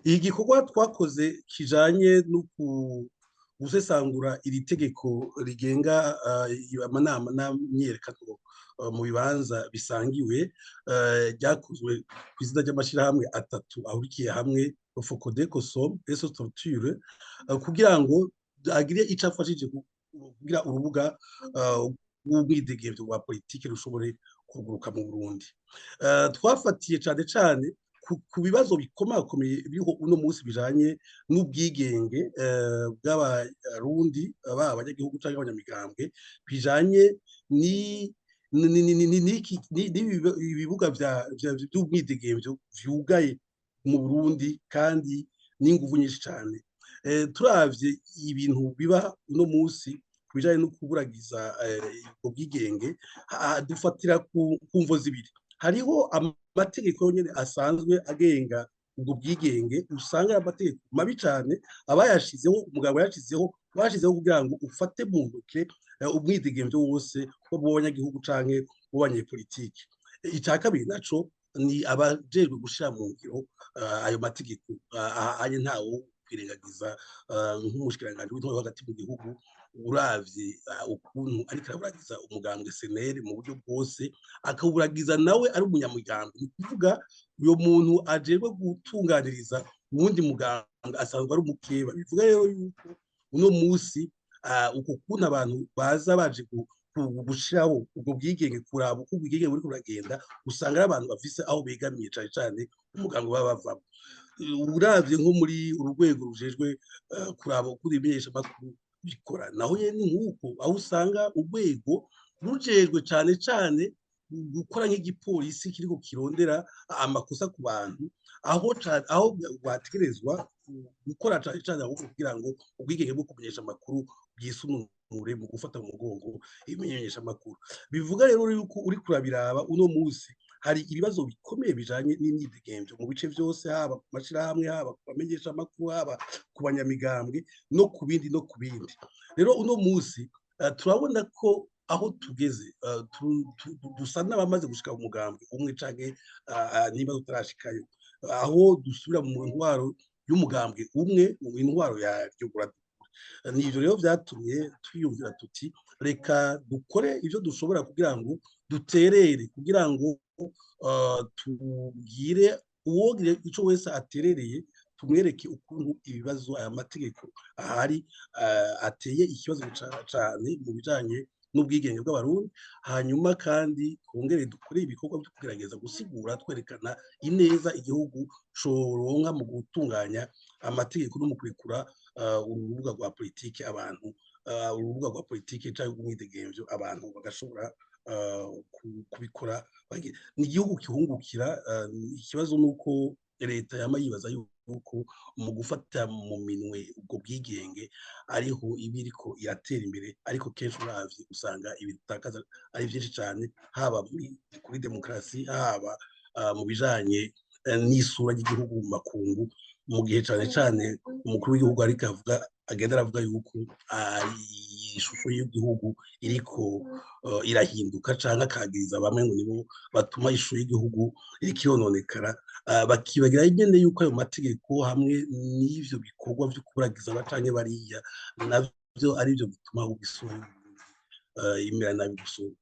Igikorwa twakoze kijanye no gusesangura iri tegeko rigenga amanama n'imyiyerekano mu bibanza bisangiwe, ryakozwe kw'izina ry'amashirahamwe atatu ahurikiye hamwe, FOCODE, COSOM, SOS Torture, kugira ngo agire ico afashije kugira urubuga rw'umwidegemvyo rwa politike rushobore kuguruka mu Burundi. Twafatiye cane cane ku bibazo bikomakomeye biriho uno munsi bijanye n'ubwigenge bw'Abarundi, baba abanyagihugu canke abanyamigambwe, bijanye n'ibibuga vy'umwidegemvyo vyugaye mu Burundi kandi n'inguvu nyinshi cane. Turavye ibintu biba uno munsi ku bijanye no kuburagiza ubwo bwigenge, dufatira ku mvo zibiri. Hariho amategeko yonyene asanzwe agenga ubwo bwigenge, usanga ari amategeko mabi cane. Abayashizeho, umugabo yashizeho, bashizeho kugira ngo ufate mu ntoke umwidegemvyo wose w'abanyagihugu canke w'abanyepolitike. Ica kabiri naco ni abajejwe gushira mu ngiro ayo mategeko. Ahanye ntawo kwirengagiza nk'umushikiranganji w'intwaro hagati mu gihugu, uravye ukuntu ariko araburagiza umugambwe CNL mu buryo bwose, akawuragiza nawe ari umunyamuryango. Ni ukuvuga uyo muntu ajejwe gutunganiriza uwundi mugambwe asanzwe ari umukeba. Bivuga rero yuko uno munsi uko kuntu abantu baza baje gushiraho ubwo bwigenge, kuraba uko ubwigenge buriko buragenda, usanga ari abantu bafise aho begamiye, cane cane umugambwe baba bavamwo. Uravye nko muri uru rwego rujejwe kuraba uko ibimenyeshamakuru bikora, naho nyene ni nk'uko, aho usanga urwego rujejwe cane cane gukora nk'igipolisi kiriko kirondera amakosa ku bantu, aho bategerezwa gukora cane cane ahubwo kugira ngo ubwigenge bwo kumenyesha amakuru bwisununure mu gufata mu mugongo ibimenyeshamakuru. Bivuga rero yuko uriko urabiraba uno munsi hari ibibazo bikomeye bijanye n'imyidegemvyo mu bice vyose, haba ku mashirahamwe, haba ku bamenyeshamakuru, haba ku banyamigambwe, no ku bindi no ku bindi. Rero uno munsi turabona ko aho tugeze dusa n'abamaze gushika mu mugambwe umwe, canke niba tutarashikayo, aho dusubira mu ntwaro y'umugambwe umwe, mu intwaro ya ryogora. Ni ivyo rero vyatumye twiyumvira tuti: reka dukore ivyo dushobora kugira ngo duterere, kugira ngo tubwire uwogire ico wese aterereye, tumwereke ukuntu ibibazo aya mategeko ahari ateye ikibazo cane mu bijanye n'ubwigenge bw'Abarundi. Hanyuma kandi twongere dukore ibikorwa byo kugerageza gusigura, twerekana ineza igihugu coronka mu gutunganya amategeko no mu kurekura urubuga rwa politike abantu, urubuga rwa politike canke rw'umwidegemvyo, abantu bagashobora kubikora. Ni igihugu kihungukira. Ikibazo nuko leta yama yibaza yuko mu gufata mu minwe ubwo bwigenge ariho iba iriko iratera imbere, ariko kenshi uravye usanga ibitakaza ari vyinshi cane, haba kuri demokarasi, haba mu bijanye n'isura ry'igihugu mu makungu, mu gihe cane cane umukuru w'igihugu ariko avuga, agenda aravuga yuko ishusho y'igihugu iriko irahinduka, canke akagiriza bamwe ngo nibo batuma ishusho y'igihugu iriko irononekara, bakibagira nyene yuko ayo mategeko hamwe n'ivyo bikorwa vyo kuburagiza aba canke bariya navyo arivyo bituma isura imera nabi gusumba.